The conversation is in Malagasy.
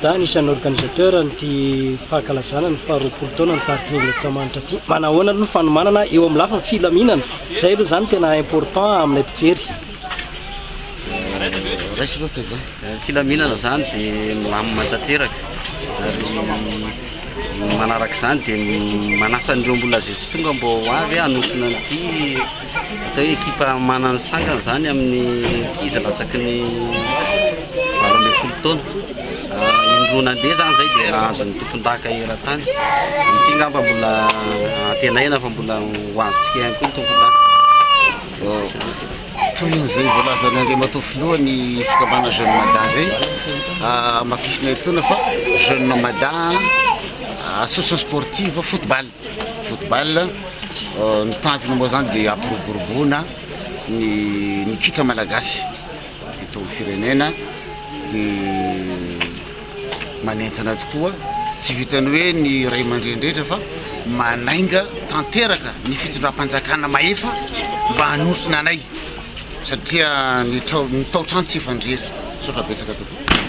Mada, anisan'ny organisateur an'ity fankalazana ny faha 20 taona ny tarika Aigle Antsahamanitra ity. Manahoana aloha ny fanomanana eo amin'ny lafiny filaminana? Izay aloha izany tena important aminay mpijery. Raiso aloha président. Filaminana izany dia milamina tanteraka ary manaraka izany dia manasa an'ireo mbola izay tsy tonga mba ho avy hanotrona an'ity atao hoe ekipa manana sangany izany amin'ny ankizy latsaky ny 18 taona. Indroa nandeha izany izay dia nahazo ny tompon-daka eran-tany. Amin'ity angamba mbola antenaina fa mbola ho azontsika ihany koa ny tompon-daka. Tohin'izay voalazan'ny Andriamatoa Filoha ny fikambanana Jeune Mada izay, hamafisina etoana fa Jeune Mada association sportive football, football, ny tanjona moa izany dia hampiroboroboana ny ny kitra malagasy eto amin'ny firenena dia manentana tokoa, tsy vitan'ny hoe ny ray aman-dreny rehetra fa manainga tanteraka ny fitondram-panjakana mahefa mba hanosona anay satria ny trao ny tao-trano tsy ifandrery. Misaotra betsaka tompoko.